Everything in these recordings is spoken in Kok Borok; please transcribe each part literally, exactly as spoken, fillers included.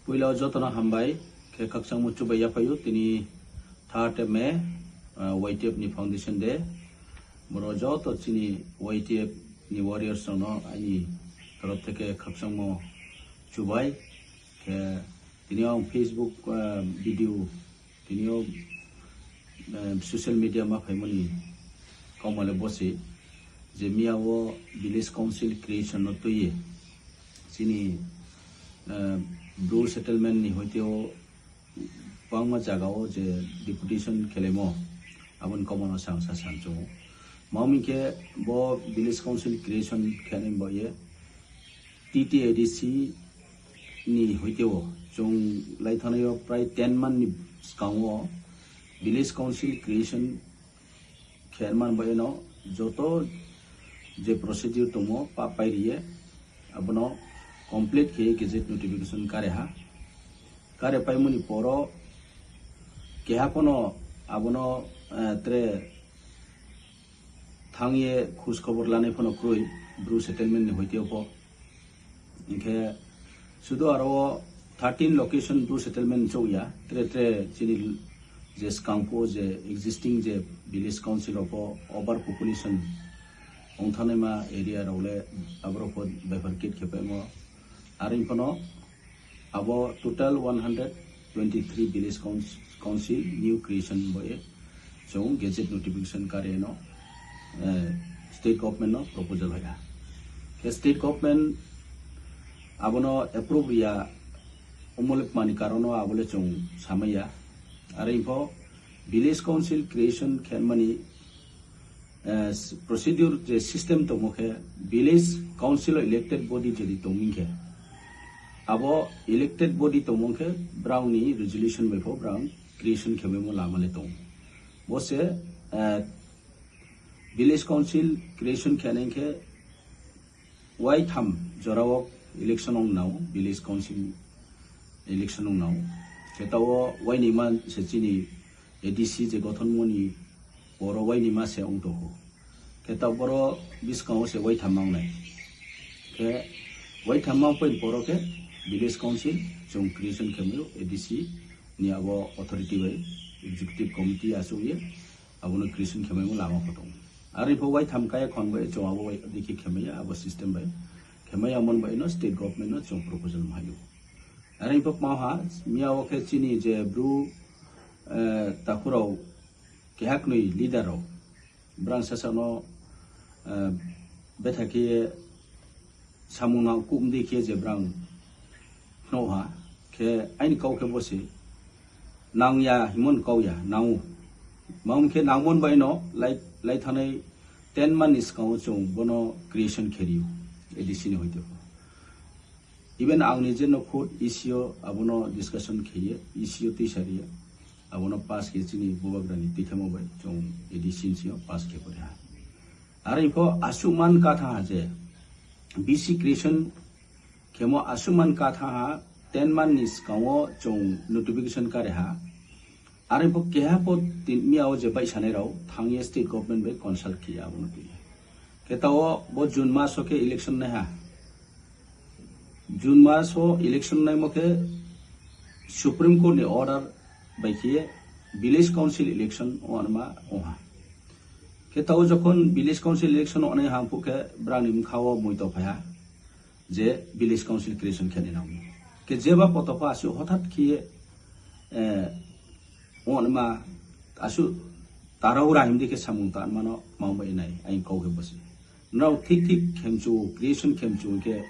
Puila o jotono hambai khe khakchangmo chubai yaphaio tini third May, ah, Y T F ni foundation day. Boro joto chini Y T F ni warriors rokno ani torof theke khakchangmo chubai. Khe tini ang Facebook, ah, video Tini o, eh, social media ma phaimani kaumale bosi je miya o village council creation no twiye chini, eh, Bru settlement ni hoite o bangma jaga o je deputation khelemo aboni komono sang sa sanchungo. Mami khe bo village council creation khenai bo ye T T A D C ni hoite o chwng lai thanaio prai ten man ni swkango village council creation khe man bai no joto je procedure tongmo pa pai riye abono complete khe gazette notification kare ha. Kare paimani poro keha pono abono, eh, tre thangye khoj khobor lanai phano kwrwi Bru settlement ni hoite o pho. Hinkhe sudu aro o thirteen location Bru settlement chokya, tre tre chini je skangpo je existing je village council o pho over population ongthanaima area rok le aborok pho bifurcate khe paimo. Are phano abo total one hundred twenty three village council, council new creation bo e chwng gazette notification kare no, eh, state government no proposal hoya. Khe state government abono approve ya, omole mani karono abole chwng samaya. Are info village council creation khe mani, eh, procedure je system tongmo khe village council o elected body jodi tongming khe abo elected body tongmung khe brang ni resolution bai pho brang creation khe mo lama le tong. Bo se, eh, village council creation khe nang khe wai tham jora o election ong nao, village council election ong nao. Khe ta o wai ni man se chini A D C je gothon moni poro wai ni ma se ong tong kho. Khe ta boro biskango se wai tham ma ong nai. Khe wai tham ma ong pai poro khe village council chwng creation khe maio A D C ni abo authority bai executive committee asuk ye abono creation khe maimo lama pho tong. Are pho wai tham kaya khon bai chwng abo wai dikhi khe maya abo system bai khe maya mon bai no state government no chwng proposal ma haio. Are pho ma ha miya o khe chini je Bru, eh, takhurao kehaknwi leader rok brang sasano, eh, betha khe samung nang kum di khe je brang no ha khe aini kau khe bosi nang ya himon kau ya nangu. Mam khe nangmon bai no lai, lai thanai ten man ni swkango chwng bono creation khe rio A D C ni hoite. Even ang nije no khud E C o abono discussion kheye, E C o twi sariya, abono pass khe chini bubagrani tithamo bai chwng A D C ni sio pass khe pore ha. Are pho asuk man katha ha je B C creation khemo asuk man katha ha ten man ni swkango chwng notification kare ha. Are pho keha pho tin miya o je bai sanai rao thangye state government bai consult khiya abono twi. Khe ta o bo June mas o khe election nai ha. June mas o election naimo khe Supreme Court ni order bai khe village council election o anma ong ha. Khe ta o jokhon village council election o nai hang phu khe brang ni mkha o mui to phai ha je village council creation khe ni nang. Khe jeba poto pha asuk hothat khe, eh, Wng ma asu tarau ra himdi khe samung ta mano ma bai nai aing kau khe bosi. Nrao thik thik khemchu creation khemchu khe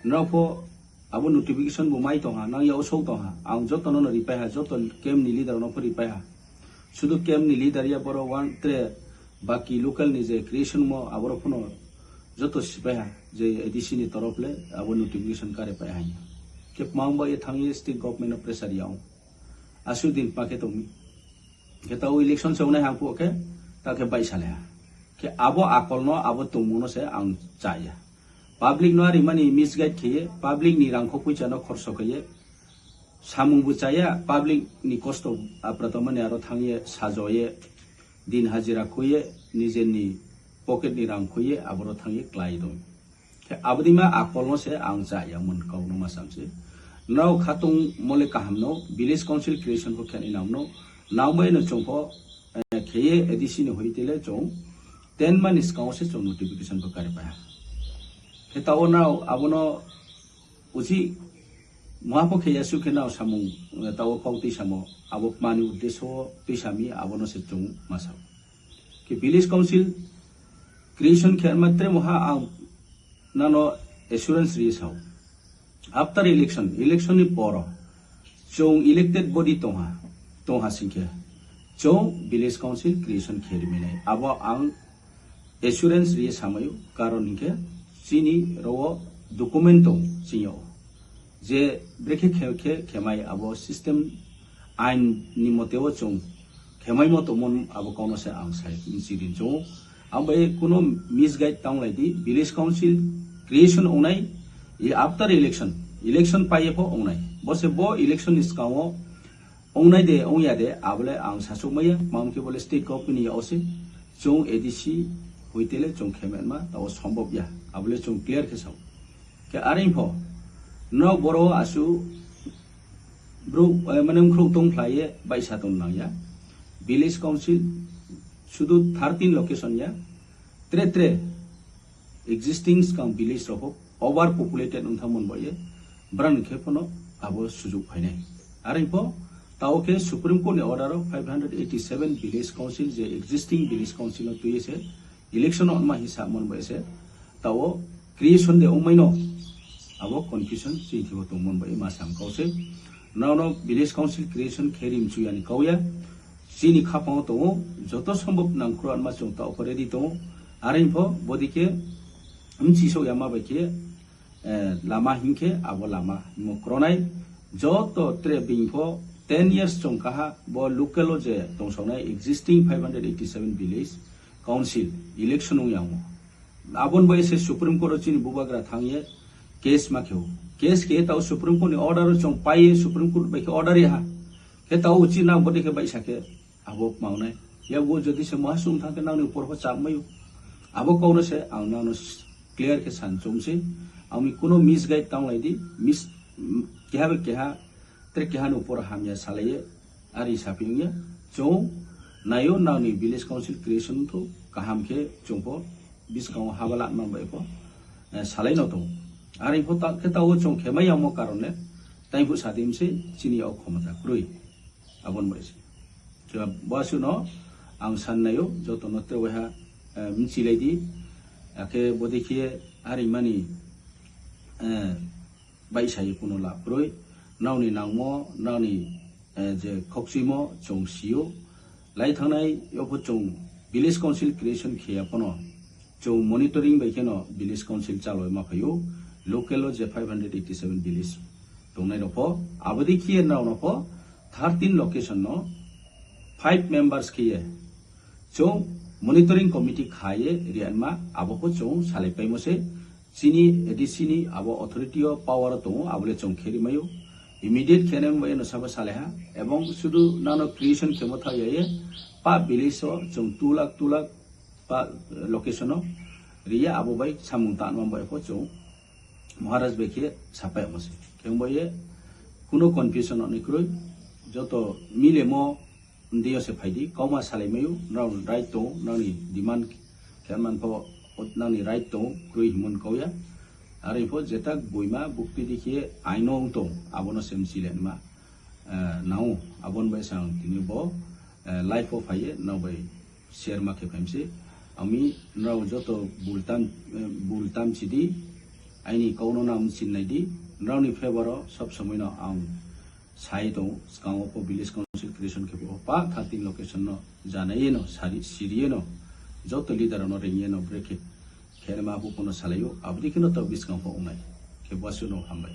nrao pho abo notification bo mai tong ha nang ya usau tong ha ang joto no ripai ha joto camp ni leader no pho ripai ha. Sudu camp ni leader ya boro one tre baki local ni je creation mo aboro phono joto sipai ha je A D C ni torof le abo notification kare pai ha. Khe ma bai thang ye state government no pressure ya. Aswk din pa khe tongmi. Khe ta o election se onai hang phuo khe, ta khe bai sale ha. Khe abo akol no, abo tongmung no se ang cha ya. Public no ari mani misguide khe ye, public ni rang kho puisa no khorso khe ye, samung bo cha ya, public ni kosto aprato mani aro thang ye, sajo ye, din hajira kho ye, nijer ni pocket ni rang kho ye, aboro thang ye klai tong. Khe aboni ma akol no se ang cha ya mun kau no ma sam se. Nrao khatung mole kaham no, village council creation pho khe nai nam no, nangbai no chwng pho, eh, kheye A D C ni hoi tele chwng ten mani swkango se chwng notification pho kari paha. Khe tao nrao abono uchi muha pho khe yasu khe nrao samung, eh, tao kok twi samo, abo mani uddesho twi sami abono se chwng masa. Khe village council creation khe ma tre muha ang nano assurance ri sao. After election, election ni poro chwng elected body tongha, tongha singkhe chwng village council creation khe riminai. Abo ang assurance ri samayo, karon hinkhe chini rowo document tong chini o. Je brekhe khe, khe, khemai abo system ain ni mote o chwng khemai mo tongmon abo kono se ang sai chidin chwng. Ang bai kuno misguide tang lai di, village council creation ongnai, e after election, election paiye pho ongnai. Bo se bo election ni swkango ongnai de, ongya de, abole ang sasuk maya, mam khe bole state government ni yao se, chwng A D C hoitele chwng khemenma, tao sombop ya, abole chwng clear khe sao. Khe aring pho, no boro asu bro, eh, mane wngkhro tong phlaiye baisa tong nangya. Village council sudu thirteen location ya, tre tre existing skang village rok overpopulated wngthangmon boye, brang khe phono abo sujuk phainai. Aring pho, tao khe Supreme Court ni order o five hundred eighty seven village council je existing village council no twiye se election onma hisab mon bai se tao creation de ongmai no abo confusion chini thibo tongmon bai ma sam kau se. Nrao no village council creation khe rim chuyani kauya. Chini khapang tongo, joto sombop nangkhru anma chwng tao khe ready tongo. Aring pho bodi khe mchi sok yama bai khe, eh, lama hinkhe abo lama mo kronai. Joto tre bing pho ten years chwng kaha bo local o je tongsoknai existing five hundred eighty seven village council election wng yango. Abon bai se Supreme Court o chini bubagra thangye case ma kheo. Case khe tao Supreme Court ni order o chwng paiye Supreme Court bai khe order ya ha. Khe tao chini nang bodi khe bai sa khe abo mangnai. Yago jodi se mahasung thang khe nangni upor pho chak mayo. Abo kauna se ang nangno s-, clear khe san chom se. Ang mi kuno misguide tang lai di. Mis-, m-, keha bai keha, tre keha ni upor hamya salaiye. Ari saping ya. Chwng nayo nangni village council creation tho kaham khe chwng pho biskango haba lan man bai pho, eh, salai no tong. Ari pho ta khe tao chwng khe mai yamo karon le. Tai pho sadim se chini o khomota kroi. Abon bai se. Chwla bo aswk no ang san nayo, joto no tei waiha, eh, mchi lai di. Akhe bodi khe haring mani, eh, bai sai kuno lab kroi. Nrao ni nangmo, nrao ni, eh, je khokchwimo chwng sio. Lai thangnai yopho chwng village council creation khe ya phano. Chwng monitoring bai kheno village council chaloi ma phaio, local o je five hundred eighty seven village tongnai rok pho, abodi khiye nrao no pho thirteen location no five members khiye chwng monitoring committee khaye rianma abo pho chwng salai paimo se. Chini A D C ni abo authority o power o tongo, abole chwng khe rimaio. Immediate khe nai bai no sabo salaiha, ebong sudu nano creation khemo tha yaye pa village o chwng two lakh, two lakh pa location o riya abo bai samung tanma bai pho chwng Maharaj bai khe sapai mo se. Khe bai ye kuno confusion ni kroi, joto mile mo Ndio se phaidi, kauma salai mayo, nrao right tongo, nangni demand khe man pho, nangni right tongo, kroi himon kauya. Ari pho jetak boima bukti dikhe aino wng tong, abono se mchilen ma, eh, nao, abon bai sang tini bo, eh, live o phaiye, nao bai share ma khe phaimse. Ami nrao joto bultam, eh, bultam chidi, aini kauno nam chinnai di, nraoni favor o sob somoi no ang sai tongo, swkango pho village council creation khe bo pa thirteen location no janaiye no, sari-, siriye no, joto leader no ringye no, brekhe khe ma buko no salaio, aboni kheno to bwskang pho wngnai. Khe bo aswk no hambai.